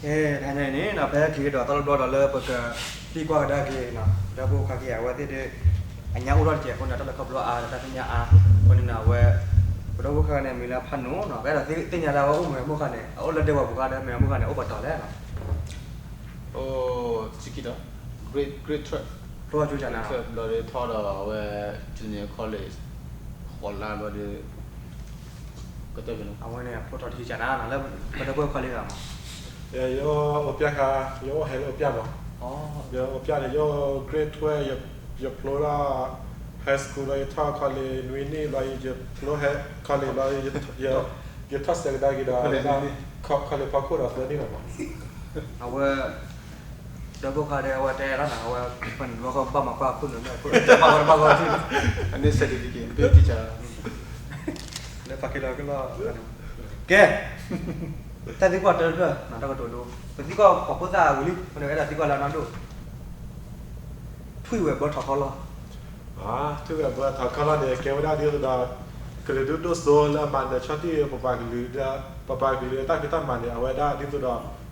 ကဲ, တဟါညါအံၤန့ၣ်နီၤ ဖဲခံကဒီးသီတဘျီဒီးလၢပကသံကွၢ်ကဒါက့ၤနီၤ ဒီပုၢ်ဝဲၢ်ခွါခံဂၤအဝဲသ့ၣ်ဒီး အညါအိၣ်ထီၣ်တစဲးအဃိန့ၣ် တၢ်လဲၤခီဖျိအါဒီးတၢ်သ့ၣ်ညါအါအဃိန့ၣ်နီၤ အဝဲ ပဒီပုၢ်ဝဲၢ်ခွါန့ၣ် မံၤလၢဖးနိနီၤ ပအဲၣ်ဒိးသ့ၣ်ညါလၢအဝဲအိၣ်မုာ်မုာ်ဃီန့ၣ် အအိၣ်လၢဒဲဝဲပူၤဃီဒီး မုာ်မုာ်ဃီန့ၣ် အိၣ်ပတီၤလဲၣ်နီၤ အိၣ် ဆံခံဒီး grade, grade twelve, ဖျိထီၣ်ကၠိကနၤ grade twelve ဘျီဒီးထီၣ်ဒီးအဝဲ junior college ဃိးလါဘျီဒီး ကတၢၢ်ဖဲန့ၣ် အဝဲန့ၣ် ဖျိထီၣ်ထံကနၤနီၤ လၢပဒီပုၢ်ဝဲၢ်ခွါလံဂၤမး ယအိၣ်ပျၢ်ခါ, ယအိၣ်ဟဲလၢအိၣ်ပျၢ်မး, ယအိၣ်ပျၢ်န့ၣ် ယအိၣ် grade twelve ယဖျိလၢ high school လီၤ ယထီၣ် college နွံနံၣ်ဘျီ ယဖျိဟဲ college ဘျီ ယထီၣ်စဲးကဒါက့ၤဒီး college ဖီခိၣ်ဒီးသၢနံၣ်လီၤမး အဝဲ ဒီပုၢ်ဝဲၢ်ခွါဒီး အဝဲတဲလီၤနၤ အဝဲ ပှၤန့ၣ်ဘၣ်ဃီဘၣ်မၤကွၢ်ခိၣ်နူာ်မ့ၢ် ဘၣ်ဃီဘၣ်ဃီထံၣ် အန့ၣ် certificate ဘ့ၣ် teacher လၢပှၤက့ၤလီၤကလီၢ် ကဲ တၢ်သံကွၢ်တဖျၢၣ်နီၤ တၢ်ကတိၤဒိ ပသံကွၢ်ပှၤဖိသၣ်ဝံၤလံ ပအဲၣ်ဒိးသံကွၢ်လၢအနီၢ်ဒိၣ် ထွံၣ်ဝဲၤဘၢထီၣ်ခီလီၢ် ထွံၣ်ဝဲၤဘၢထီၣ်ခီလီၢ်န့ၣ် ကဲဝဲဒၣ်ဒ်သိးဒီး ကလုာ်ဒိၣ်ဒိၣ်စိလၢအမၤနၢၤဆီၣ်တံၢ်ပပှၤကလုာ်ဒီး ပပှၤကလုာ်တၢ်ဖံးတၢ်မၤန့ၣ် အဝဲဒၣ်ဒ်သိးဒီး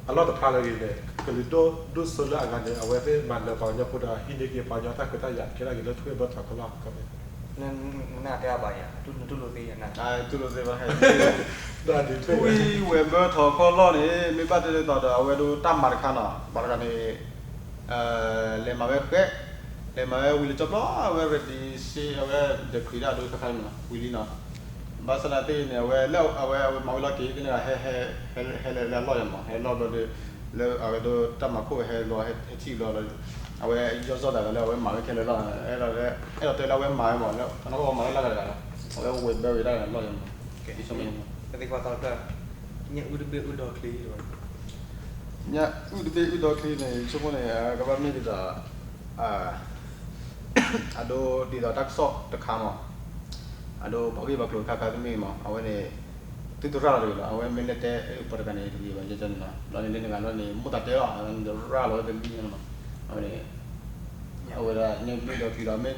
အလီၢ်တဖျါလၢအဂ့ၤန့ၣ် ကလုာ်ဒိၣ်ဒိၣ်စိလၢအဂၤန့ၣ် အဝဲသ့ၣ်မၤနၢၤပှၤကညီဖိဒီး ဟံးန့ၢ်က့ၤပှၤကညီတၢ်ခွဲးတၢ်ယာ် ကဲဒၣ်က့ၤလၢထွံၣ်ဝဲၤဘၢထီၣ်ခီလီၢ် နတဲအဘၣ်ယၤ တူၢ်လိာ်သ့ယၤန တူၢ်လိာ်သ့ဘၣ် ထွံၣ်ဝဲၤဘၢထီၣ်ခီလီၢ်န့ၣ် မ့ၢ်ဘၣ်တဲဒ်သိးဒီး အဝဲဒၣ်တၢ်မၤတခါနီၤ ပှၤတဂၤန့ၣ် လဲၤမၤဝဲဃဲ, လဲၤမၤဝဲဝံၤလၢကၠီပျီ အဝဲ ready စ့ အဝဲ decree ဒၣ်ဒိတခါခါန့ၣ်နီၤ ဝံၤလံနီၤ ဘၣ်ဆၣ်သနာ်က့န့ၣ် အဝဲလၢအဝဲ အဝဲမၤဝဲလီၤက့ၤ သ့ၣ်န့ၣ် ဟဲ ဟဲလၢလၢအလီၢ်ယၤမး ဟဲလီၢ်ဘျီဒီး လၢအဝဲဒၣ်တၢ်မၤခိၣ်ဟဲလီၤ ဟဲထံၣ်ဘျီလီၤ အဝဲယီၢ်စီၣ်တၢ်လၢအဝဲမၤဝဲခဲလၢာ်လီၤ အဲၣ်ဒိးတဲလၢအဝဲမၤဝဲမး လၢအနီၢ်ကီၢ်မၤလၢလၢဂၤတဂၤလီၤ အဝဲဝဲဘၢဝဲဒၣ်လီၢ်ယၤမး ကဲ သံကွၢ်သီတဖျၢၣ် ညၣ်အုၣ်တဘ့ၣ်အုၣ်ဒီချ့ ညၣ်အုၣ်တဘ့ၣ်အုၣ်ဒီချ့န့ၣ် ဆိကမိၣ်န့ၣ် ကဘၣ်မ့ၢ်ဒ်သိး အဒိဒ်သိးတၢ်ကစီၣ်တခါမး အဒိပှၤဂ့ၢ်ပှၤကျိၤခါခါတမ့ၢ်မး အဝဲန့ၣ် သုတရၣ်လီၤတဂ့ၤလီၤ အဝဲမ့ၢ်လဲၤတဲပှၤတဂၤန့ၣ်တဂ့ၤဘၣ် ယဲန့ၣ်နီၤ ဘျီန့ၣ်လၢနဂၤလီၤန့ၣ် မိၢ်သးတဲလီၤ ရၣ်လီၤဝဲတလံၣ်န့ၣ်မး အဝဲန့ၣ် အဝဲဒၣ်ညၣ်အုၣ်တဘ့ၣ်အုၣ်ဒီချ့ဒီး မ့ၢ် မ့ၢ်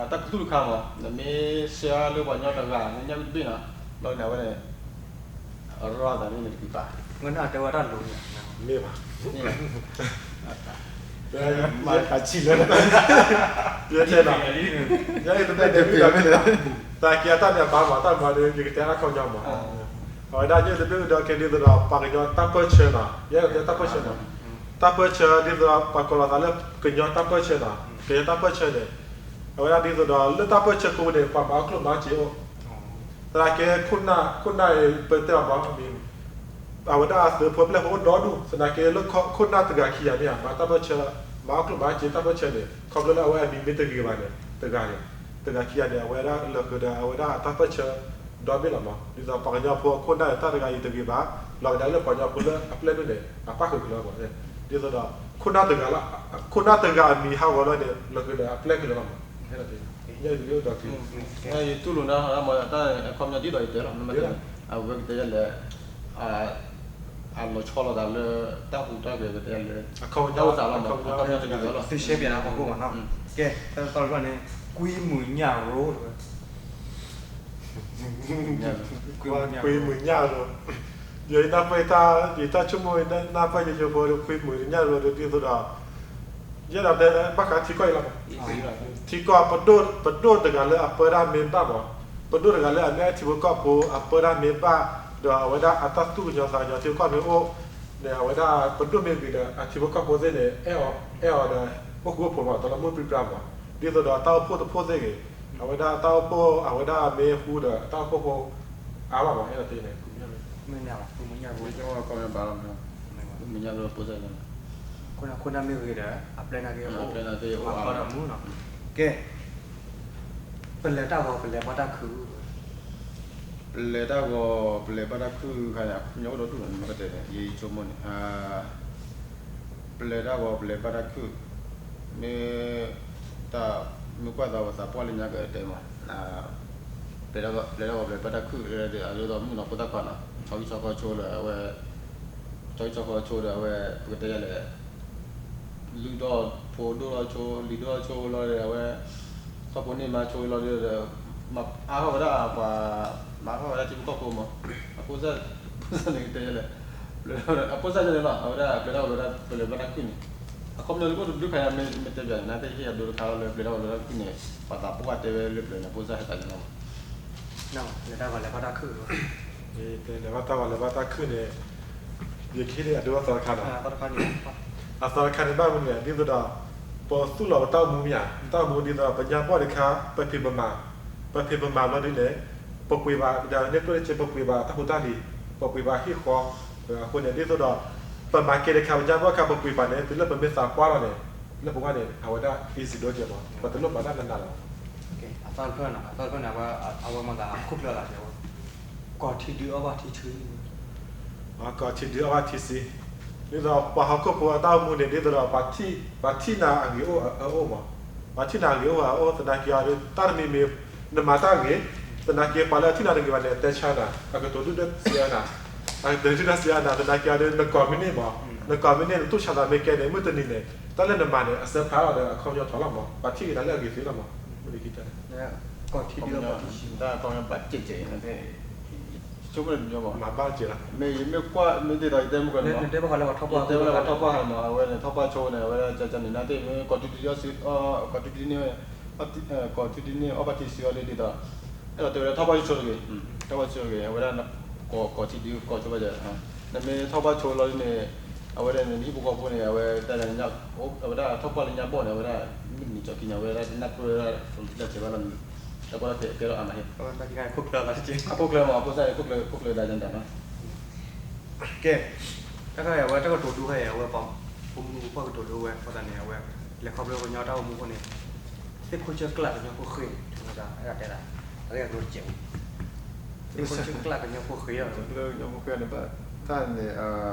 တၢ်ကသူၣ်တခါမး နမ့ၢ်ရှဲအါလၢပှၤကညီတဂၤ နညၣ်အုၣ်တဘ့ၣ်နီၤ ဘျီန့ၣ် အဝဲန့ၣ် ရၣ်သးန့ၣ်နတကံၢ်ပာ် ဝဲန့ၣ်တဲဝဲတၢ်လိၤန့ၣ် မ့ၢ်ဘၣ် မၤတခါဆံးလၢ ယဲတဲနီၤ ညၣ်အုၣ်တဘ့ၣ်အုၣ်ဒီချ့ သးက့ၤအတၢ်န့ၣ်အဘၣ်မး တၢ်မၤဒီး ယကတဲအခီပညီမး အဝဲဒၣ်ညၣ်အုၣ်တဘ့ၣ်အုၣ်ဒီချ့ဒ်သိးဒီး ပှၤကညီတၢ်ပၢၢ်ဆၢနီၤ ယဲတဲတၢ်ပၢၢ်ဆၢနီၤ တၢ်ပၢၢ်ဆၢဒ်သိးဒီး ပှၤကိးလီၤသးလၢကညီတၢ်ပၢၢ်ဆၢနီၤ ကညီတၢ်ပၢၢ်ဆၢန့ၣ် အဝဲဒၣ်ဒ်သိးဒီး လၢတၢ်ပၢၢ်ဆၢကိးပူၤန့ၣ် ပှၤမၤအီၣ်ကျိၣ်မၤစ့အိၣ် သနာ်က့ ခိၣ်နၢ် ခိၣ်နၢ်အံၤ ပတဲအီၤမး အဝဲဒၣ်အသုးဖိပျဲၢ်ဖိအိၣ်ဒီဒူၣ် သနာ်က့လၢခိၣ်နၢ်တဂၤခံဂၤမ့ၢ်ဧါ မၤတၢ်ပၢၢ်ဆၢ မၤအီၣ်ကျိၣ်မၤစ့တၢ်ပၢၢ်ဆၢန့ၣ် ခီဖျိလၢအဝဲအမံၤမ့ၢ်တဂ့ၤဘၣ်န့ၣ် တဂၤန့ၣ် တဂၤခံဂၤန့ၣ် အဝဲဒၣ်လၢဃုာ်ဒီး အဝဲဒၣ်တၢ်ပၢၢ်ဆၢ ဒီဘ့ၣ်လီၤမး ဒ်သိးပှၤကညီဖိအခိၣ်နၢ်တၢ်တဂၤအံၤတဂ့ၤဘၣ် လီၤကဒါလၢပှၤကညီဖိလၢအပျဲၢ်ဒိၣ်န့ၣ် အပၣ်ဃုာ်ကလီၤမး ဒ်သိးဒီး ခိၣ်နၢ်တဂၤလၢ ခိၣ်နၢ်တဂၤအမံၤဟးဂီၤလီၤန့ၣ် လီၤဃုာ်ဒီးအပျဲၢ်ကလီၤမး ညၣ်အုၣ်တဘ့ၣ်အုၣ်ဒီချ့ ယတူၢ်လိာ်နၤမး တၢ်အခီပညီဒ်သိးယတဲလီၤ အဝဲကတဲယၤလၢ အလီၤဆီလိာ်သးလၢ တၢ်ဟူးတၢ်ဂဲၤကတဲယၤလၢ တၢ်အိၣ်သးလီၤမး အခီပညီတဒ်သိးလီၤ သုရှဲပၠးနၤဖီခိၣ်မးနီၤ ကဲ တၢ်တတီတဘျီန့ၣ် ကွံမုာ်ညၣ်ရိၤ ကွံမုာ်ညၣ်ရိၤ ယနၢ်ပၢၢ် ယတၢ်ဆိကမိၣ် နၢ်ပၢၢ်ယယိဖိဒီး ကွံမုာ်ညၣ်ရိၤဒီး ဒ်သိးဒီး ယဲဒၣ်တဲဘၣ်ဃးထံကီၢ်အံၤလီၤမး ထံကီၢ် ပဒိၣ်တဂၤလၢအပၢတၢ်မ့ၢ်ဘၣ်မး ပဒိၣ်တဂၤလၢအမ့ၢ်ထံဖိကီၢ်ဖိအပၢတၢ်မ့ၢ်ဘၣ် ဒီးအဝဲဒၣ်အတၢ်သူၣ်ကညီၤသးကညီၤထံကီၢ်မ့ၢ်အိၣ်န့ၣ် အဝဲဒၣ်ပဒိၣ်မ့ၢ်ဂ့ၤဒီး အထံဖိကီၢ်ဖိသ့ၣ်န့ၣ် အဲၣ်အီၤ အဲၣ်အီၤဒီး အိၣ်ဃူအိၣ်ဖိးမး တလီၤမုၢ်ပြံပြါမး ဒ်သိးဒီးတၢ်အိၣ်ဖှိၣ်တဖှိၣ်သ့ၣ်ဂ့ၤ အဝဲဒၣ်တၢ်အိၣ်ဖှိၣ် အဝဲဒၣ်မ့ၢ်ဃူဒီး တၢ်အိၣ်ဖှိၣ်ဖိ အါဘၣ်မး အဲၣ်ဒိးတဲန့ၣ် မ့ၢ်ညၣ်ဘၣ် မ့ၢ်ညၣ်ဘၣ် မ့ၢ်ညၣ်ဘၣ် ခိၣ်နၢ်မ့ၢ်ဂ့ၤဒီး အပျဲၢ်နာ်က့ အပျဲၢ်နာ်က့ အိၣ်အါမး ကဲ ပလဲၤတၢ်ဂီၤ ပလဲၤဘၣ်တၢ်ခုၣ် ပလဲၤတၢ်ဂီၤ ပလဲၤဘၣ်တၢ်ခုၣ်ခါန့ၣ် အခီပညီအိၣ်ဒီဒူၣ်န့ၣ် မ့ၢ်ကတဲန့ၣ် ယဆိကမိၣ်န့ၣ် ပလဲၤတၢ်ဂီၤ ပလဲၤဘၣ်တၢ်ခုၣ် မ့ၢ် တၢ် မ့ၢ်ကွၢ်သးပသးပှၢ်လၢညါကတဲမး ပလဲၤတၢ်ဂီၤ ပလဲၤဘၣ်တၢ်ခုၣ် အဒိဒီးမုၣ်ကနီၤဖိသၣ်ခွါနီၤ ဆီဟံၣ်ဆီဃီဆိဒီး အဝဲ ဆီဟံၣ်ဆီဃီဆိဒီး အဝဲ ပကတဲယၤလဲၣ် လုၢ်ထီၣ်ဖိဒိၣ်ထီၣ်ဆိ လံၤဒိၣ်ထီၣ်ဆိလီၤဒီး အဝဲ ထီၣ်ဖိန့ၢ်မါဆိလီၤဒီး မၤအါထီၣ်ဝဲဒၣ်ပှၤ မၤထီၣ်ဝဲဒၣ်ထံဖိကီၢ်ဖိမး, အဖိစၢ်, ဖိစၢ်န့ၣ်တဲလဲၣ်, အဖိစၢ်န့ၣ်လီၤ အဝဲဒၣ်ပျဲတၢ်အိၣ်လၢပျဲၤဘၣ်တၢ်ခုၣ်န့ၣ်, အခီပညီလၢကအိၣ်တဒူၣ်ခါယါ မ့ၢ်တဲဘၣ်န့ၣ် နသ့ၣ်ဟ့ၣ်အဒိတခါလၢပျဲတၢ်အိၣ်လၢတၢ်ခုၣ်န့ၣ်, ပှၤသးပှၢ်တဲဝဲလၢပျဲၤန့ၣ် အဖိစၢ်ဟဲသးန့ၣ်လီၤမး, လဲၤတၢ်ဂီၤလဲၤဘၣ်တၢ်ခုၣ်, လဲၤဘၣ်တၢ်ဂီၤလဲၤဘၣ်တၢ်ခုၣ်န့ၣ်, ယကဟ့ၣ်န့ၢ်အဒိအသီတခါနီၤ, အသီတခါန့ၣ်ဘၣ်မနုၤလဲၣ် ဒ်သိးဒီး ပသူၣ်လီၤပတၢ်အိၣ်မူမ့ၢ်ဧါ, တၢ်အိၣ်မူဒ်သိးဒီး ပညါဘီၣ်တခါ ပဖံးပမၤ, ပဖံးပမၤဘျီဒ်န့ၣ်, ပပှ့ၤဘၣ် ဒ်န့ၣ်ကျိၣ်န့ၣ်က့ ပပှ့ၤဘၣ်တၢ်ဖိတၢ်လံၤ, ပပှ့ၤဘၣ်ဟံၣ်ဃီ, အဃိန့ၣ် ဒ်သိးဒီး ပမၤကဲတခါ ပညါဘီၣ်တခါ ပပှ့ၤဘၣ်န့ၣ် တုၤလၢပမ့ၢ်သးပှၢ်လီၤန့ၣ်, လၢပဝဲန့ၣ် အဝဲဒၣ် easy ဒိကဲမး ပတလိၣ်ပာ်တၢ်နးနးလီၤ. အသီတဖျၢၣ်န့ၣ် အသီတဖျၢၣ်န့ၣ် အဝဲမၤသးဟးခိၣ်ချၢလီၤ, ကီၢ်ထံဒုးအီၣ်ဘၣ်ထံဆံ ကီၢ်ထံဒုးအီၣ်ဘၣ်ထံဆံ, ဒ်သိးပှၤဟီၣ်ခိၣ်ဖိအတၢ်အိၣ်မူန့ၣ် ဒ်သိးဒီး ပှၤထံၣ်နၤအဂ့ၤအိၣ်အအိၣ်မး, ပှၤထံၣ်နၤအဂ့ၤအိၣ်အအိၣ် သနာ်က့အီၤဒီး တၢ်တမံၤမံၤ နမၤတၢ်ဂ့ၤ, သနာ်က့ပှၤလၢအထံၣ်နၤတဂ့ၤဘၣ်န့ၣ် အတဲဆါနၤ, အကတိၤဒုၣ်ဒါစံးအါနၤ, အကတိၤဒုၣ်ဒါစံးအါနၤ သနာ်က့အီၤဒီး နကိးမ့ၢ်န့ၢ်မး, နကိးမ့ၢ်န့ၢ် နတူၢ်ဆါသးမ့ၢ်ကဲန့ၣ် မုၢ်တနံၤန့ၣ် တၢ်လၢနမၤန့ၣ် အစၢဖျါလီၤဒီးအခီပညီထီၣ်လီၤမး, ပှၤထံၣ်က့ၤနၤလၢအဂ့ၤသ့လီၤမး, မ့ၢ်ကတၢၢ် ကီၢ်ထံဒုးအီၣ်ဘၣ်ထံဆံ, တၢ်ကီၢ်ဘၣ်ကဲးကဲး ဆိကမိၣ်မး, မၤဘၣ်ကဲးလီၤ, မ့ၢ်ယမ့ၢ်ကွၢ်မ့ၢ်ဒ်သိးယတဲမုၢ်ကီၢ်န့ၣ်မး, တဲဝဲလၢပှၤထီၣ်ပှၢ်ဟးမး, အဝဲန့ၣ် ထီၣ်ပှၢ်ဆိန့ၣ် အဝဲဒၣ်ကန့ၣ် နသ့ၣ်မ့ၢ်ကီၢ်ထံဒုးအီၣ်ဆံ, ကီၢ်ထံဒုးန့ၢ်, ကီၢ်ထံဒုးန့ၢ်အီၣ်ဘၣ်ထံဆံအီၤဒ်သိး, အဲၣ်ဒိးတဲဝဲဒၣ်ထီၣ်ပှၢ်ဆိတဂ့ၤ, ထီၣ်ပှၢ်ဆိတဂ့ၤ, အဝဲဒၣ် ကီၢ်ထံဒုးကီၢ်ဆိဘၣ်ကဲး, နမ့ၢ်ထီၣ်ပှၢ်ဆိလီၤဒ်န့ၣ်, အဝဲဒၣ်န့ၣ် နဟံၣ်ဖိဃီဖိန့ၣ် အဝဲတၢ်, အဝဲဒၣ်ထီၣ်ပှၢ်လၢညါဘီၣ်န့ၣ် အဝဲဒၣ် မုၢ်နံၤကၠီၤခံန့ၣ် အဝဲဒၣ်နၢ်ပၢၢ်ဝဲဒၣ် တၢ်စဲးဘၣ်လီၤန့ၣ်, တၢ်ကီတၢ်ခဲကဲထီၣ်အါမး, အခိၣ်ချၢမး, အဖိစၢ်န့ၣ် ခိၣ်ချၢ ခိၣ်ချၢဒၣ်န့ၣ်တၢ်နီၤ, ကဲ, တၢ်ခါအံၤ အဝဲတၢ်ကတိၤဒိဟဲအံၤ အဝဲပှၤ ဖိမုၣ်ဖိခွါကတိၤဒိဝဲ အဃိသတးန့ၣ် အဝဲ လဲၤခီဖျိကညီတၢ်အိၣ်မူအဃိန့ၣ်, သ့ၣ်ခိၣ်ဆၢကျၢ်ကညီဖိဃ့ၢ်, အဲၣ်ဒိးတဲဒၣ်, အဂ့ၢ်အကျိၤတစဲး, သ့ၣ်ခိၣ်ဆၢကျၢ်ကညီဖိဃ့ၢ်လီၤ, ကညီဖိဃ့ၢ်န့ၣ် ဘၣ်တၢ်န့ၣ်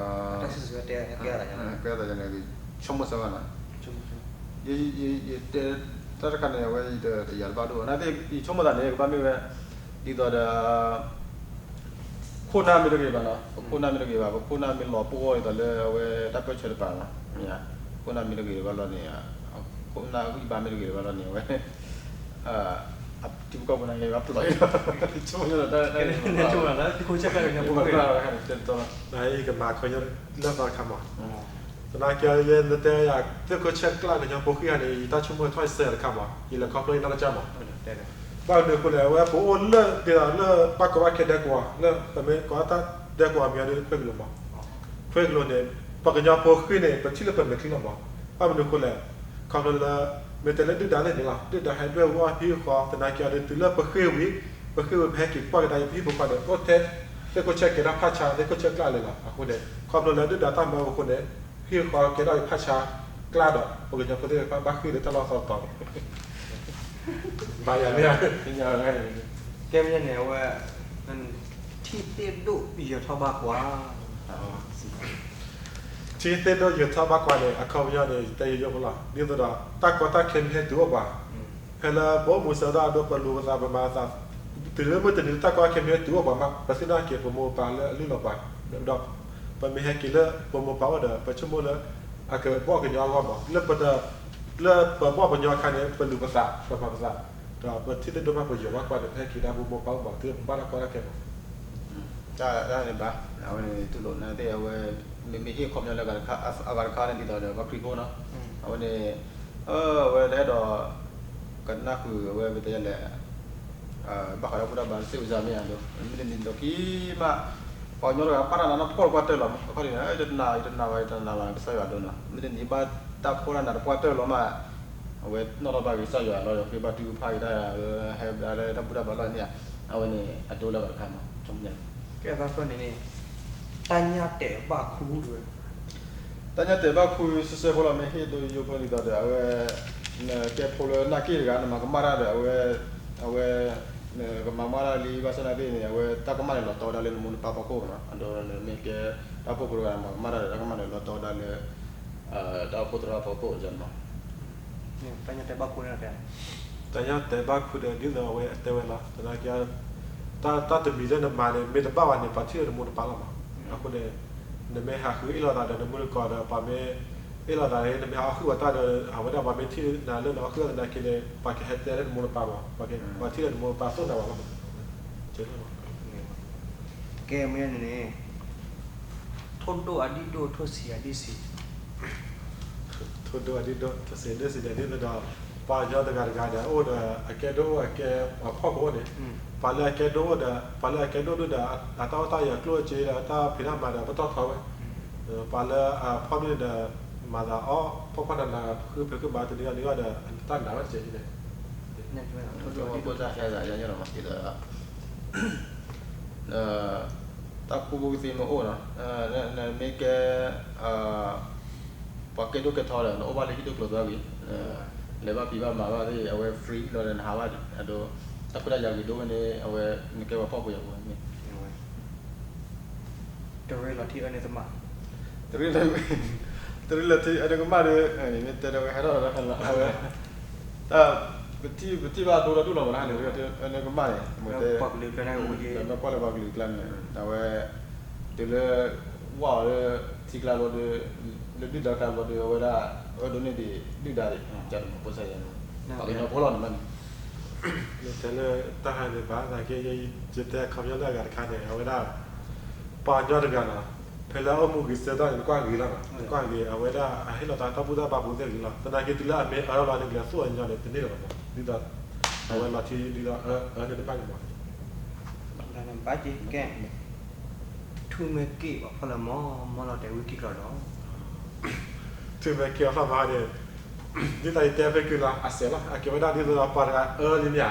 တၢ်စံးဆၢတဲ ကဲသးန့ၣ် ဆိကမိၣ်စၢၤဘၣ်နီၤ, ယတဲ တၢ်တခါန့ၣ် အဝဲယတယာ်တဘၣ်ဒိၣ်ဘၣ်, နာ်သက့ ယဆိကမိၣ်သးန့ၣ် ကဘၣ်မ့ၢ်ဝဲ ဒ်သိးဒီး ပခိၣ်နၢ်မ့ၢ်တဂ့ၤဘၣ်နီၤ, ပခိၣ်နၢ်မ့ၢ်တဂ့ၤဘၣ်, ပခိၣ်နၢ်မ့ၢ်လီၤပှီၢ်ဒ်သိးလၢအဝဲတၢ်ပၢၢ်ဆၢတပၤနီၤ, ပခိၣ်နၢ်မ့ၢ်တဂ့ၤဘၣ်လီၤန့ၣ်, ခိၣ်နၢ်ဂံၢ်ဘါမ့ၢ်တဂ့ၤဘၣ်လီၤန့ၣ် အဝဲ ထံဖိကီၢ်ဖိန့ၣ် ကဘၣ်ပျီၢ်အံၤလီၤ, ဆိကမိၣ်လၢတၢ် သ့ၣ်ခိၣ်ဆၢကျၢ်ကညီဖိဃ့ၢ်, ယကမၤခီညီလၢသီတခါမး, သနာ်က့ ယဲနတဲယၤ သ့ၣ်ခိၣ်ဆၢကျၢ်ကညီဖိဃ့ၢ်ဧါန့ၣ် ယတၢ်ဆိကမိၣ်ထီၣ်ယစဲးတခါမး, ယလဲၤခီဖျိယနီၢ်ကစၢ်မး, ဘၣ်မနုၤအဃိလဲၣ် အဝဲပအိၣ်လၢဒ်သိးလၢဘၣ်ကီဘၣ်ခဲဒဲကဝီၤ လၢပမ့ၢ်ကိးတၢ်ဒဲကဝီၤမံၤဒီး ခွ့ကလိာ်မး, ခွ့ကလိာ်န့ၣ် ပှၤကညီဖိဃ့ၢ်န့ၣ် ပထံၣ်လၢပမဲာ်ချံလီၤမး, ဘၣ်မနုၤအဃိလဲၣ်, ခီဖျိလၢ မ့ၢ်တဲလၢဒုၣ်ဒါသ့ၣ်န့ၣ်လီၤ, ဒုၣ်ဒါဟဲဒွဲၣ်ဝီဟံၣ်ဃီ သနာ်က့ဒီး တုၤလၢပဃ့ၢ်ဝံၤ, ပဃ့ၢ်ဝံၤ ပဟဲက့ၤကွၢ်ကဒါအံၤ ပဟံၣ်ဖိဃီန့ၣ် အိၣ်ထဲ သ့ၣ်ခိၣ်ဆၢကဲထီၣ်ဖးဆါ သ့ၣ်ခိၣ်ဆၢကျၢ်လၢာ်လီၤ, အဃိန့ၣ် ခီဖျိလၢဒုၣ်ဒါတၢ်မၤအဃိန့ၣ် ဟံၣ်ဃီကဲထီၣ်ဖးဆါကျၢ်ဒီး ပကညီဖိသ့ၣ်တဖၣ်ဘၣ်ဃ့ၢ်ဒီးတၢ်လီၢ်သီသီ, ဘၣ်ယၤန့ၣ် ကဲမ့ၢ်န့ၣ် အဝဲ ထံသ့ၣ်ဒိၣ်ယၢၤထီၣ်ဘၣ်ကွၢ်, ထံသ့ၣ်ဒိၣ်ယၢၤထီၣ်ဘၣ်ကွၢ်န့ၣ် အခီပညီန့ၣ် ယတဲယိယိဖိလီၤ, ဒ်သိးဒီး တၢ်ကီတၢ်ခဲမ့ၢ်ဟဲတုၤအိၣ်ပှၤ, ဖဲလၢပအိၣ်မူဆၢကတီၢ်အဒိ ပလူၤပသးပမၤသး, တုၤလၢမုၢ်တနံၤလၢတၢ်ကီတၢ်ခဲမ့ၢ်ဟဲတုၤအိၣ်ပှၤမး ပသ့ၣ်နီၣ်က့ၤပမိၢ်ပၢ်လၢအလုၢ်လီၤပှၤ, ဒီး ပမ့ၢ်ဟဲက့ၤလၢပမိၢ်ပၢ်အိၣ်ဒီး ပဆိကမိၣ်လၢ အကဘီၣ်ကညီအဂီၢ်မး လၢပ လၢပဘီၣ်ပညီအခါန့ၣ် ပလူၤပသး ပမၤပသး, ဒီးပထံသ့ၣ်ဒိၣ်ဘၣ်ပယီၤဘၣ်ကွၢ်န့ၣ် ပဟဲက့ၤဒၣ်ပမိၢ်ပၢ်အိၣ်မး တုၤပဘၣ်တၢ်ကီတၢ်ခဲမး, တၢ်န့ၣ်ဘၣ်, အဝဲန့ၣ်တူၢ်လိာ်နာ်သ့ၣ် အဝဲ မ့မ့ၢ်ဟ့ၣ်ခီပညီလၢအဂၤတခါန့ၣ် ဒ်သိးဒီးပှၤခရံာ်ဖိနီၤ, အဝဲန့ၣ် အဝဲတအဲၣ်ဒိး ကနၢ်ဃုာ်အဝဲပတဲလဲၣ် ဘၣ်ဃးဒီးဘူၣ်တၢ်ဘါစ့ၢ်ကီးမ့ၢ်ဧါဒိ, မ့ၢ်တနံၤဒီးခံမး ပှၤကညီတဂၤဘၣ်တၢ်နးနီၢ်ဖှီၣ်တပှၢ်တၢၢ်လီၤမး, အခီဒ်န့ၣ် ယတနာ် ယတနာ်ဘၣ် ယတနာ်ဘၣ် ကစၢ်ယွၤဒိနီၤ, မ့ၢ်တနံၤဘၣ်တၢ်ဖှီၣ်တၢ်နးတပှၢ်တၢၢ်လီၤမး, အဝဲနီၣ်ထီၣ်ဘၣ်က့ၤကစၢ်ယွၤလီၤ ဒီးဃ့ဘါထုကဖၣ်က့ၤတၢ် ဟဲဘျါလၢတၢ်ဘူၣ်တၢ်ဘါလီၢ်န့ၣ်ဧါ, အဝဲန့ၣ် အဒိလၢအဂၤတခါမး, ကဲသးဖျၢၣ်န့ၣ်န့ၣ် တၢ်ညၣ်တဲာ်ဘၣ်ခူဝဲ တၢ်ညၣ်တဲာ်ဘၣ်ခူ စဲးစဲးဖိလီၤ မ့ၢ်ဟ့ၣ်ဒိယိဖိဒ်သိးဒီး အဝဲ နကဲဖိလၢနၢ်က့ၣ်တဂၤ နမၤကမၣ်တၢ်ဒီး အဝဲ အဝဲ နကမၤမၣ်တၢ်လံဘၣ်ဆၣ်သနာ်က့န့ၣ် အဝဲတၢ်ကမၣ်န့ၣ်လီၤတီဝဲဒၣ်လၢနမိၢ်နပၢ်ဖီခိၣ်နီၤ, အဒိနမ့ၢ်ကဲတၢ်အိၣ်ဖှိၣ်ဖိတဂၤ နမၤကမၣ်တၢ်ဒီး တၢ်ကမၣ်န့ၣ်လီၤတီဝဲဒၣ်လၢ တၢ်အိၣ်ဖှိၣ်သရၣ်ဖီခိၣ်န့ၣ် တၢ်ညၣ်တဲာ်ဘၣ်ခူန့ၣ် တၢ်ညၣ်တဲာ်ဘၣ်ခူဒီး ဒ်သိးအဝဲအတဲဝဲလီၤ သနာ်က့ တၢ်တမံၤလၢနမၤန့ၣ် မ့ၢ်တဘၣ်ဘၣ်န့ၣ် ပှၤထံၣ်လၢနမိၢ်နပၢ်လီၤမး, အဃိန့ၣ် နမ့ၢ်ဟးဃုအ့ၣ်လိာ်သးဒီးနမိၢ်နပၢ်ဒီး ပှၤမ့ၢ်အ့ၣ်လိာ်သးန့ၣ် နမ့ၢ်ဟးအီၣ်ဃုာ်ပှၤတၢ်ဒီး အဝဲဒၣ်ပှၤမ့ၢ်ထံၣ်နၤလၢနအီၣ်ဃုာ်သနာ်က့န့ၣ် ပှၤကဟဲတဲလၢနမိၢ်နပၢ်မး, ပှၤထံၣ်လၢနမိၢ်နပၢ်သိၣ်နၤဘၣ်လီၤမး, ကဲလီၤမး, ကဲမ့ၢ်န့ၣ်န့ၣ် ထိၣ်ဒိၣ်အဒံၣ်ဒိၣ် ထိၣ်ဆံးအဒံၣ်ဆံး ထိၣ်ဒိၣ်အဒံၣ်ဒိၣ် ထိၣ်ဆံးအဒံၣ်ဆံးန့ၣ် ဒ်သိးဒီး ပှၤကညီတဂၤတဂၤဒီး အိၣ်ဒီးအကဲဒိၣ်အိၣ်အကဲအဖီခိၣ်န့ၣ် ပှၤလၢအကဲဒိၣ်အိၣ်ဒီး ပှၤလၢအကဲဒိၣ်ဒိၣ်ဒီး အတၢ်အိၣ်တၢ်ယၢၤကျိၣ်စ့ဒီး တၢ်ဖံးတၢ်မၤဒီး ပတီၢ်ထီဝဲ ပှၤလၢအဖီဒိၣ်န့ၣ်ဒီး မၤသးအီၣ်ဖီၣ်ဖီၣ်နးနး ဖုဖုကဘၣ်တနံၤအီၤနံၤအီၤဒီး တၢ်နးဝဲတကဲးန့ၣ် ဖိတၢ်ဟဲသးယါညီလီၤမး ဒ်သိး တၢ်ကူၣ်ဘၣ်ကူၣ်သ့မ့ၢ်အိၣ်နီၤ နမ့ၢ်ကဲ ပှၤကဲဒိၣ်ကဲထီဒီး နအိၣ်ဘၣ်လၢဟံၣ်ဒိၣ်ကျိၤသွါဝံၤ လဲၤဘၣ်ဖံးဘၣ်မၤဘၣ်သ့ၣ် အဝဲ free လီၤဒီးနဟးဘၣ်ဒီး တၢ်ခွဲးတၢ်ယာ်ဂ့ၤဒိၣ်ဝဲန့ၣ် အဝဲ နကဲပှၤဖှီၣ်ဖိယာ်ဖိန့ၣ် တရ့လီၤထံအၢန့ၣ်သမၣ် တရ့ တရ့လီၤထံအၢန့ၣ်ကမၣ်ဒီး မ့ၢ်တဲဒီးဝဲဟဲထီၣ်လီၤဝဲ တၢ် ပထံၣ် ပထံၣ်ဘၣ်ဒိဒီဒူၣ်လီၤမး တရ့လီၤထံအၢန့ၣ်ကမၣ်န့ၣ် မ့ၢ်တဲ မ့ၢ်ကွၢ်လၢပှၤကလုာ်ကျါန့ၣ် အဝဲ တုၤလၢ ဝၣ်အီၤလၢ ထံကျါဘျီဒီး လၢဒုၣ်ဒါကျါဘျီဒီး အဝဲဒၣ် အၢဒိးန့ၢ်ဒံးဒုၣ်ဒါဒံး ကၢ်တမၤဖိစၢ်ယဲန့ၣ် ပှၤကညီဖိလီၤန့ၣ်မးန့ၣ် တဲလၢတၢ်ဟါန့ၣ်ဘၣ် သနာ်က့ ယတဲအခီပညီလၢအဂၤတခါန့ၣ် အဝဲဒၣ် ပှၤကညီတဂၤနီၤ ဖဲလၢအအိၣ်မူဂ့ၤဆၢကတီၢ်န့ၣ် နကွၢ်ဂ့ၤလီၤနီၤ နကွၢ်ဂ့ၤ အဝဲဒၣ်အဟ့ၣ်လီၤသးတၢ်ဘူၣ်တၢ်ဘါပူၤသ့ၣ်ဂ့ၤလီၤ သနာ်က့တုၤလၢအမ့ၢ်အၢလီၤန့ၣ် ကလဲၤသူၣ်အီၤညီန့ၣ် တန့ၢ်လၢၤဘၣ်မး ဒ်သိး အဝဲလီၤထံဒ်သိးအၢန့ၣ်တဖၣ်န့ၣ်မး ဘၣ်က့ၤကဲ ထူၣ်မ့ၢ်က့ၣ်ပှၤဖီၣ်လၢမီၢ် မီၢ်လီၤတဲာ်ဝံၤက့ၣ်ကျီၤဒီး ထူၣ်မ့ၢ်က့ၣ်အဖီၣ်မီၢ်န့ၣ် ဒ်သိးယတဲဖဲကုလီၤ အစဲးလီၤ အကဲဝဲဒၣ်ဒ်သိးဒီးပှၤတဂၤအၢလံမ့ၢ်ဧါ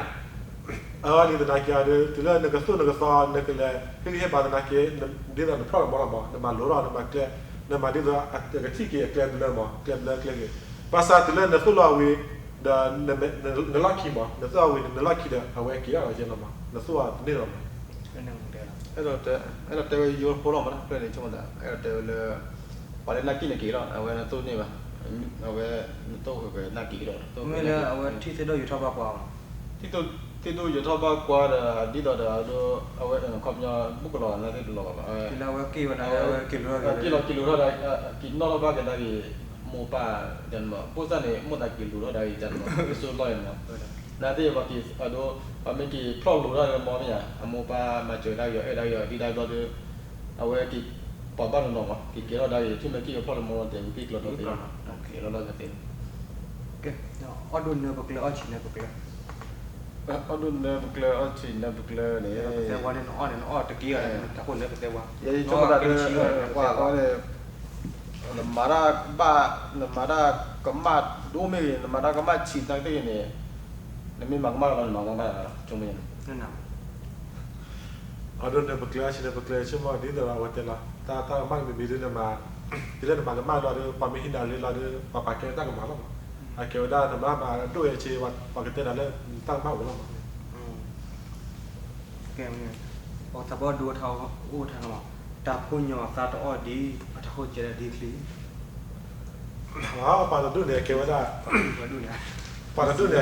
အၢလံသနာ်က့အီၤဒီး တုၤလၢနကသူၣ်နကသီနကလဲၤ ဟ့ၣ်ဂံၢ်ဟ့ၣ်ဘါသနာ်က့ ဒ်သိးနဖျီၣ်နမီၢ်လီၤမီၢ် နမၤလိထီၣ်နမၤကျဲ နမၤဒ်သိးအကထံၣ်က့ၤအကျဲဘျၢမီၢ် ကျဲဘျၢကျဲဂ့ၤ ဘၣ်ဆၣ်တုၤလၢနသူၣ်လီၤဝံၤ ဒီး နလီၢ်ခံမီၢ် နသူၣ်လီၤဝံၤ နလီၢ်ခံဒီး အဝဲက့ၤထီၣ်လီၤယဲလီၤမီၢ် နသူၣ်အီၤတန့ၢ်လီၤမီၢ် အဲၣ်ဒိးတဲဝဲယိဖိလီၤမး ဖျၢၣ်န့ၣ်ဆိကမိၣ်သး အဲၣ်ဒိးတဲဝဲလၢ ပှၤလၢနၢ်က့ၣ်န့ၣ်က့ၤလီၤ အဝဲနသိၣ်န့ၢ်ဘၣ် အဝဲနသိၣ်ဃဲၤဃဲၤနၢ်က့ၤဒီး မ့ၢ်လၢအဝဲထံၣ်သ့ၣ်ဒိၣ်ယိၤထီၣ်ဘၣ်ကွၢ်အီၤ သ့ၣ်ဒိၣ်ယိၤထီၣ်ဘၣ်ကွၢ်ဒီး ဒ်သိးဒီး အဝဲခီပညီ ဘူၣ်ကလီၤနသ့ၣ်တလီၤဘၣ် က့ၤလီၤက့ၤဝဲဒၣ် က့ၤနီၣ်ထီၣ်ဘၣ်က့ၤဒၣ်ဂ့ၤ မိၢ်ပၢ် မိၢ်သးက့ၤလိၤထီၣ်ဒၣ်ဂ့ၤ ကၢ်တမီၢ် ကစိၣ်လီၢ်အံၤမီၢ် နသ့ၣ်ပှၤက့ၤ အဒိ ပှၤမ့ၢ်က့ၤဖျီၣ်လိၤထီၣ်မီၢ်မ့ၢ်ဧါ အမိၢ်ပၢ်မၤစၢၤဒၣ်ဂ့ၤ အၢၣ်ဒၣ်ဂ့ၤ ဒ်ဒၣ်ဘျီဒီး အဝဲက့ၤ ပှၤဘၣ်နီၢ်နီၢ်မီၢ် က့ၤကဲထီၣ်ဒၣ်ဂ့ၤ ထံၣ်မ့ၢ်က့ၣ်ကဖျီၣ်လၢမီၢ်လီၤတဲာ်ဝံၤက့ၣ်ကျီၤဒီးသ့ ကဲလီၤလီၤကသ့ ကဲ အီၣ်ဒိၣ်နၢပကျဲ အီၣ်ဆံးနၢပကျဲ အီၣ်ဒိၣ်နၢပကျဲ အီၣ်ဆံးနၢပကျဲန့ၣ် ပသဲဝါန့ၣ် နအီၣ်န့ၣ် နအီၣ်တက့ၢ်အီၤ တၢ်ခိၣ်နၢပသဲဝါ ယဆိကမိၣ်တၢ်ဒ် ပှၤန့ၣ် နမၤတၢ်ဘၣ် နမၤတၢ်ကမၣ်ဒိၣ်မ့ၢ်ဂ့ၤ နမၤတၢ်ကမၣ်ဆံးသနာ်က့န့ၣ် နမ့ၢ်မၤကမၣ်လီၤ နမၤကမၣ်လီၤ ဆိကမိၣ် အီၣ်ဒိၣ်နၢပကျဲ အီၣ်ဆံးနၢပကျဲ ဆိကမိၣ်ဒ်သိးဒီးအဝဲတဲလီၤ တၢ်တၢ်ကမၣ်မ့ၢ်မ့ၢ်ဒ်လၢနမၤ တုၤလၢနမၤကမၣ်လီၤဒီး ပှၤမ့ၢ်ဟံးနၤလၢလီၤဒီး ပှၤပာ်ကဲတၢ်ကမၣ်လီၤမီၢ် အကဲဝဲဒၣ်နမၤမၤဒိၣ်ဝဲဆ့ ပှၤကတဲနၤလၢတၢ်ကမၣ်အိၣ်လီၤမီၢ် ကဲ ပှၤသးပှၢ်ဒိထါအိၣ်ထါလီၤမီၢ် တၢ်ဖိညီအသးတအီၣ်ဒ် အတၢ်ခိၣ်ကဲဒၣ်ဒ်ချံ ပှၤတဒူၣ်န့ၣ် အကဲဝဲဒၣ် ပှၤတဒူၣ်န့ၣ်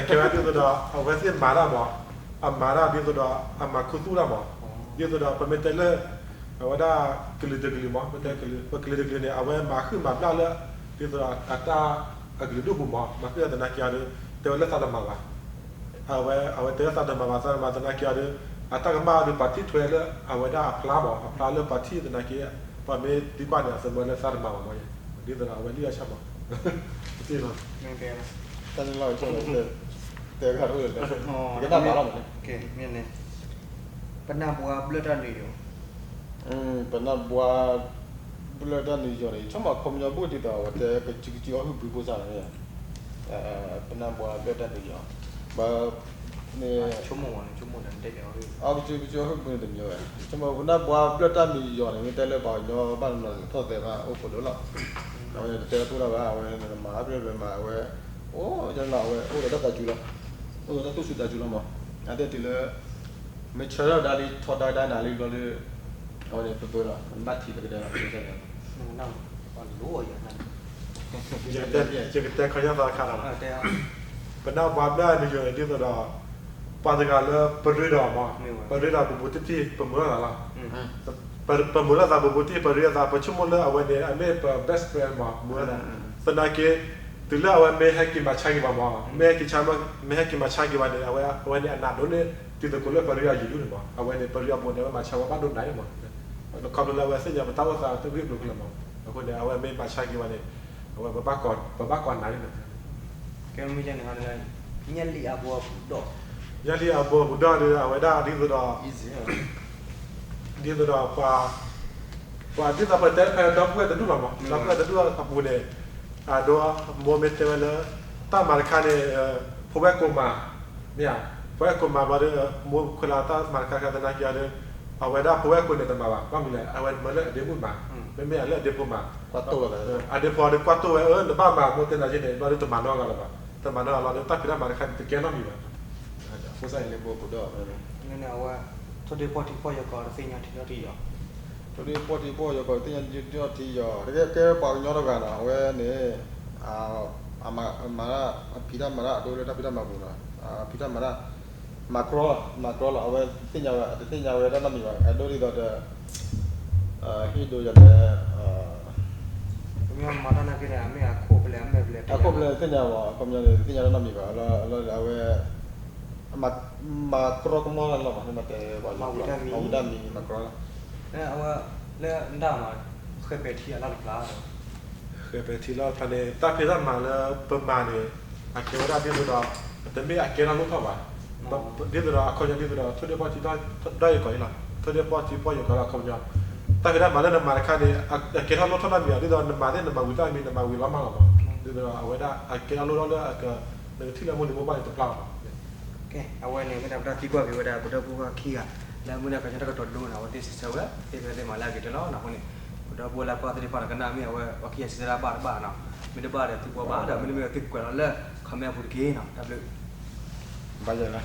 အကဲဝဲဒၣ်ဒ်သိးဒီး အဝဲသ့ၣ်မၤတၢ်မီၢ် အမၤတၢ်ဒ်သိးဒီး အမၤခူသူၣ်တၢ်မီၢ် ဒ်သိးဒီး ပမ့ၢ်တဲလၢ အဝဲဒၣ်ကလုာ်တကလုာ်မီၢ် ပတဲကလုာ် ပကလုာ်တကလုာ်န့ၣ် အဝဲမၤဟုၣ်မၤဘျၣ်လၢ ဒ်သိးဒီးအတၢ်အကလုာ်ဒူၣ်ပူၤမီၢ် မၤသ့ၣ်သနာ်က့ဒီး တဲဝဲလၢသးတမၤဘၣ် အဝဲ အဝဲတဲလၢသးတမၤဘၣ် သးတမၤသနာ်က့ဒီး အတၢ်ကမၣ်ဒီးပှၤထံၣ်ထွဲလၢအဝဲဒၣ်အဖျါမီၢ် အဖျါလၢပှၤထံၣ်သနာ်က့ ပှၤမ့ၢ်သံကွၢ်န့ၣ် အသမၢလၢသးတမၤဘၣ်မီၢ် ဒ်သိးဒီးအဝဲလံအဆၣ်မီၢ် တၢ်လီၤ တဲဂၤတအိၣ်လၢၤ ကနၣ်ဘၣ်လီၤ ပနၢ်ဘှါဘျၢၣ်တၢ်နုာ်ယိာ် ပနၢ်ဘှါဘျၢၣ်တၢ်နုာ်ယိာ်န့ၣ် ဆိကမိၣ်ခီပညီဘူၣ်ဒ်သိး အဝဲတဲကစုကစုအီၣ်ဟုၣ်ဘုဖိစၢ်န့ၣ် ပနၢ်ဘှါဘျၢၣ်တၢ်နုာ်ယိာ် ဘၣ် န့ၣ် အကစုကစုအီၣ်ဟုၣ်ဘုန့ၣ်တမံၤဝဲ ဆိကမိၣ်ပနၢ်ဘှါဘျၢၣ်တၢ်နုာ်ယိာ်န့ၣ် မ့ၢ်တဲလၢပှၤကညီဘၣ်နီၢ်နီၢ်န့ၣ် ထီၣ်သဲးဘၣ်အိၣ်ဖှိၣ်ဒိၣ်လီၤ အဝဲန့ၣ်တတဲတၢ်ဖိတၢ်ဘၣ် အဝဲန့ၣ်မၤဘျၢၣ်ဘျၢၣ်မၤ အဝဲ အိၣ် အဝဲအိၣ်ဒီးတၢ်သးစူၤလီၤ အိၣ်ဒီးတၢ်သူၣ်စူၤသးစူၤလီၤမး အတဲတုၤလၢ မ့ၢ်ဆၢထၢၣ်ဒၣ်လံ ထီဒါကဒါနၤလံဘျီဒီး အဝဲန့ၣ်ပပၢလီၤ ဘၣ်ထံးပကတဲလီၤ ယကတဲခီယသးခါလီၤ ပနၢ်ဘှါဘျၢၣ်နုာ်ယိာ်န့ၣ် ဒ်သိးဒီး ပှၤတဂၤလၢပရ့ဒီးမး ပရ့ဒီးဘူးဘူးတံၢ်တံၢ် ပမုာ်လိာ်သးလီၤ ပမုာ်လိာ်သးဘူးဘူးတံၢ် ပရ့အသး ပဆိကမိၣ်လၢအဝဲန့ၣ် အမ့ၢ်ပ best friend မး မုာ်လိာ်သး သနာ်က့ တုၤလၢအဝဲမ့ၢ်ဟဲက့ၤမၤဆါက့ၤပှၤမး မ့ၢ်ဟဲက့ၤဆါ မ့ၢ်ဟဲက့ၤမၤဆါက့ၤပှၤန့ၣ် အဝဲ အဝဲန့ၣ်အနးဒိၣ်န့ၢ် ဒ်သိးကိးလၢပရ့အီၤယံာ်ဒိၣ်န့ၣ်မး အဝဲန့ၣ် ပရ့အီၤဘူးန့ၣ် အဝဲမၤဆါဝဲဘၣ်ဒိၣ်နးန့ၣ်မး ခီဖျိလၢအဝဲသ့ၣ်ညါပတၢ်အိၣ်သးတဂ့ၢ်ကျိၤကလၢၤမး, အဃိန့ၣ် အဝဲမ့ၢ်မၤဆါက့ၤဝဲန့ၣ် အဝဲပဘၣ်ကိးနၤန့ၣ်လီၤ. ကဲမ့ၢ်န့ၣ် ညၣ်လံၣ်အါဘိပူၤဒီး ညၣ်လံၣ်အါဘိပူၤဒီး အဝဲဒၣ်ဒ်သိးဒီး ဒ်သိးဒီး ပှၤဒ်သိးပတဲတဖၣ်ဒီပုၢ်ဝဲၢ်တဒူၣ်လီၤမး, ဒီပုၢ်ဝဲၢ်တဒူၣ်အပူၤန့ၣ် အဒိ မိၢ်မ့ၢ်တဲဝဲလၢ တၢ်မၤတခါန့ၣ် ဖိဝဲၢ်ကိးမး, မ့ၢ်ဧါ, ဖိဝဲၢ်ကိးမးဘျီဒီး မိၢ်ခွဲးလၢတၢ်မၤတခါခါသနာ်က့ဒီး အဝဲဒၣ်ဖိဝဲၢ်ကိးန့ၣ် တမၤဘၣ်, ဘၣ်မနုၤလဲၣ်, အဝဲမၢလၢအဒ့မုၣ်မၤ, မ့မ့ၢ်အလၢအဒ့ဖိမၤ, အဒ့ဖိဒီးကွၢ်တိၢ်ဝဲ အၢ နဘၣ်မၤ မိၢ်တဲနၤက့န့ၣ် ဘျီဒီးတမၤနီတဂၤလၢၤဘၣ်, တမၤနီတဂၤလီၤဒီး တၢ်ဖံးတၢ်မၤတခါန့ၣ် တကဲနီတမံၤဘၣ်. အဃိသတးန့ၣ် လံၣ်ဘိပူၤဒီး အဝဲ ထိၣ်ဒ့ဖှီၣ်ထံဖှီၣ်ယီၤကီးတသ့ၣ်ညါထံထီၣ်ထံယီၤ, ထိၣ်ဒ့ဖှီၣ်ထံဖှီၣ်ယီၤကီးတသ့ၣ်ညါထံထီၣ်ထံယီၤ တကဲကဲပှၤကညီတဂၤနီၤ အဝဲန့ၣ် မၤ ဖံးတၢ်မၤတၢ်အဒိလၢတၢ်ဖံးတၢ်မၤပူၤနီၤ, ဖံးတၢ်မၤတၢ် မၤကြီလီၤ, မၤကြီလီၤ အဝဲသ့ၣ်ညါဝဲ တသ့ၣ်ညါဝဲဒၣ်နီတမံၤဘၣ် အဒိဒ်သိးဒီး ဟ့ၣ်ဒိယၤလဲၣ်, မၤတၢ်နာ်က့န့ၣ် အမ့ၢ်အခိၣ်ဖဲလဲၣ် အမ့ၢ်ဖဲလဲၣ် အခိၣ်ဖဲလဲၣ်သ့ၣ်ညါဘၣ် အခီပညီန့ၣ် သ့ၣ်ညါတၢ်နီတမံၤဘၣ် လၢအဝဲ မၤကြီကမီၢ်လီၤမး မ့ၢ်တဲ မၤဝံၤတၢ်မံၤ မၤဝံၤတၢ်မံၤ မၤကြီလီၤ, အဝဲ လၢနဒၣ်မး ဃဲၤပဲာ်ထံအလီၢ်တဖျါ ဃဲၤပဲာ်ထံလီၢ်တဖျါန့ၣ် တၢ်ဖံးတၢ်မၤလၢပမၤန့ၣ် အကဲဝဲဒၣ်ဒ်သိးဒီး တမ့ၢ်အကဲထီၣ်လိၣ်ထီၣ်ဘၣ်, ဒ်သိးဒီးအခီပညီဒ်သိးဒီး ထိၣ်ဒ့ဖှီၣ်ထံဖှီၣ်ယီၤကီးအံၤလီၤ, ထိၣ်ဒ့ဖှီၣ်ထံဖှီၣ်ယီၤကီးလီၤအခီပညီ, တၢ်ဖံးတၢ်မၤလၢနမၤတခါန့ၣ် အကဲထီၣ်လိၣ်ထီၣ်နီတမံၤဘၣ် ဒ်သိးနမၤသ့ၣ်နမၤဝံၤတၢ်မံၤ နမၤဝံၤလီၤမးလီၤမး, ဒ်သိးဒီးအဝဲဒၣ်အကဲထီၣ်လိၣ်ထီၣ်လၢအက နကထံၣ်လၢမိၢ်လံၤမိၢ်ပှၢ်န့ၣ်တဖျါလီၤမး. ကဲ အဝဲန့ၣ် မ့ၢ်ဒၣ်ပတၢ်သံကွၢ်က့ၤဝဲဒၣ် ပဒီပုၢ်ဝဲၢ်ခံဂၤ လၢမုၢ်ဒၣ်ကညီတၢ်ကတိၤဒိန့ၣ် အဝဲသ့ၣ်စံးဆၢဝဲ သ့ၣ်ဖဲသ့ၣ်မၤလၢအဂ့ၤတလီၤန့ၣ်အဃိန့ၣ် ပဒီပုၢ်ဝဲၢ်လၢကွၢ်သ့ၣ်တဖၣ်န့ၣ် ကနၣ်မ့ၢ်အဝဲ ပှၤခံဂၤစံးဆၢဒၣ်ဘၣ်တဘၣ်နီၤ, မ့ၢ်တဘၣ်ဒီးသုကွဲးဘၣ်ဒီး မ့တမ့ၢ်သုကွဲးလီၤလၢ comment အပူၤတက့ၢ်နီၤ, တၢ်ဘျုး ဘၣ်ယဲလၢ